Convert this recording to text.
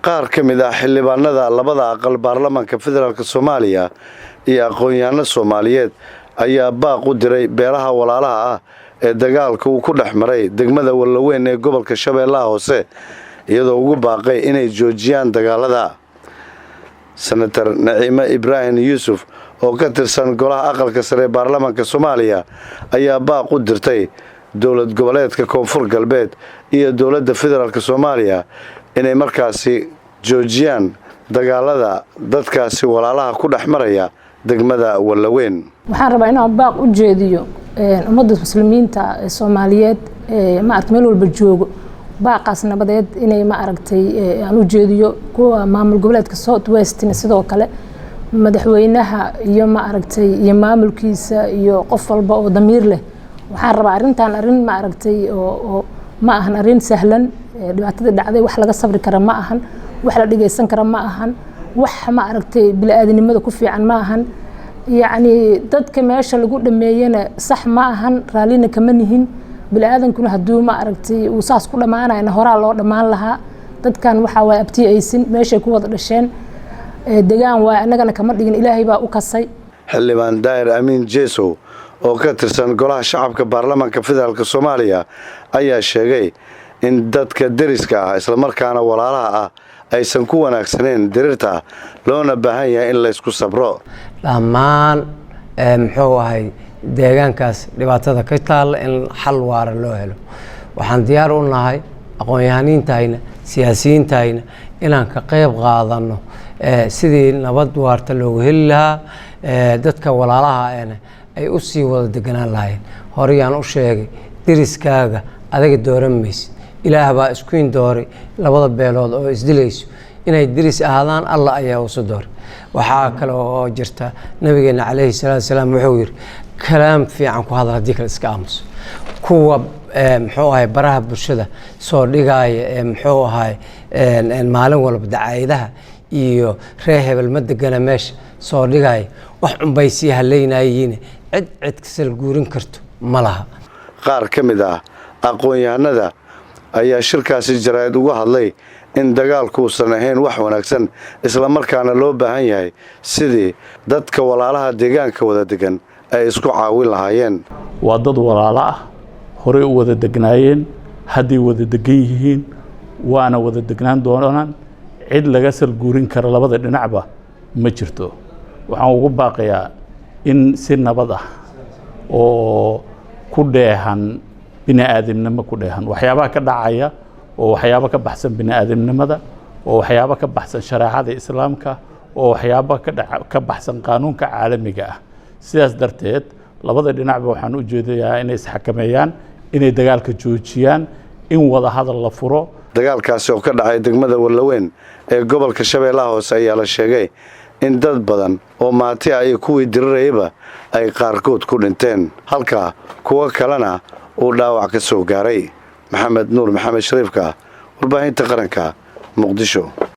Qaar ka mid ah xildhibaanada labada aqal baarlamaanka federaalk Soomaaliya iyo aqoon-yahano Soomaaliyeed ayaa baaq u diray beelaha walaalaha ah ee dagaalka uu ku dhex maray degmada Wallaweyn ee gobolka Shabeellaha Hoose, iyadoo ugu baaqay inay joojiyaan dagaalada. Senator Naciime Ibraahim Yuusuf oo ka tirsan golaha aqalka sare ee baarlamaanka Soomaaliya ayaa baaq u dirtay dowlad goboleedka Koonfur Galbeed iyo dowladda federaalk Soomaaliya inay markaasi joojiyaan dagaalada dadkaasi walaalaha ku dhex maraya degmada Wallaweyn. Waxaan rabaa inaan baaq u jeediyo ummadda muslimiinta Soomaaliyeed, maaragtay, meel walba joogo, baaqaas nabadeed inay, ma aragtay, aan u jeediyo kuwa maamul goboleedka South Westna, sidoo kale madaxweynaha iyo, ma aragtay, iyo maamulkiisa iyo qof walba oo damiir leh. Waxaan rabaa arrintan arrin, ma aragtay, oo ma ahan arrin sahlan. Dhibaatada dhacday wax laga sabri kara ma ahan, wax la dhigaysan kara ma ahan, wax, ma aragtay, bili-aadanimada ku fiican ma ahan. Yacni dadka meesha lagu dhameeyana sax ma ahan, raallina kama nihin. Bili-aadankuna hadduu, ma aragtay, uu saas ku dhammaanayna, horaa loo dhammaan lahaa. Dadkan waxaa waay abti aysin meeshay ku wada dhasheen, degaan waay, annagana kama dhigin, Ilaahay baa u kasay. Xildhibaan Daahir Amiin Jesow oo ka tirsan golaha shacabka baarlamaanka federaalk Soomaaliya ayaa sheegay in dadka deriska ah, islamarkaana walaalaha ah, aysan ku wanaagsaneyn diriirta, loona baahan yahay in laysku sabro. Dhammaan, muxuu ahay, deegaankaas dhibaatada ka taalla in xal waara loo helo. Waxaan diyaar u nahay, aqoon-yahaniintahayna, siyaasiyiintahayna, inaan ka qeyb qaadano sidii nabad waarta loogu heli lahaa, dadka walaalaha ena ay u sii wada deganaan lahaayeen. Horeyaan u sheegay, deriskaaga adaga dooran maysid, Ilaah baa iskuin dooray. Labada beelood oo isdilayso inay deris ahaadaan Allah ayaa usu dooray. Waxaa kale oo jirta, Nabigeena calayhi salaatu salaam wuxuu yidhi: "Kalaam fiican ku hadal, haddii kale iska aamuso." Kuwa, muxuu ahay, baraha bulshada soo dhigaaya ee, muxuu ahay, maalin walba dacaayadaha iyo ree hebel ma degana meesha soo dhigaya, wax unbay sii haleynayihiin. Cid cid kasal guurin karto ma laha. Qaar ka mid ah aqoon-yahanada ayaa shirkaasi jaraa'id uga hadlay in dagaalkuusan ahayn wax wanaagsan, islamarkaana loo baahan yahay sidii dadka walaalaha deegaanka wada degan ay isku caawin lahaayeen. Waa dad walaalo ah, horey u wada degnaayeen, hadday wada degan yihiin, waana wada degnaan doonaan. Cid laga salguurin kara labada dhinacba ma jirto. Waxaan ugu baaqayaa in si nabad ah oo ku dheehan bini aadamnimo ku dheehan, waxyaabaha ka dhacaya oo waxyaabo ka baxsan bini aadamnimada, oo waxyaabo ka baxsan shareecada Islaamka, oo waxyaabo ka baxsan qaanuunka caalamiga ah. Sidaas darteed labada dhinacba waxaan u jeedayaa inay isxakameeyaan, inay dagaalka joojiyaan, in wada hadal la furo. Dagaalkaasi oo ka dhacay degmada Wallaweyn ee gobolka Shabeellaha Hoose ayaa la sheegay in dad badan oo maati ah iyo kuwii dirirayaba ay qaarkood ku dhinteen, halka kuwo kalena uu dhaawac ka soo gaaray. Maxamed Nuur Maxamed Shariifka, warbaahinta qaranka, Muqdisho.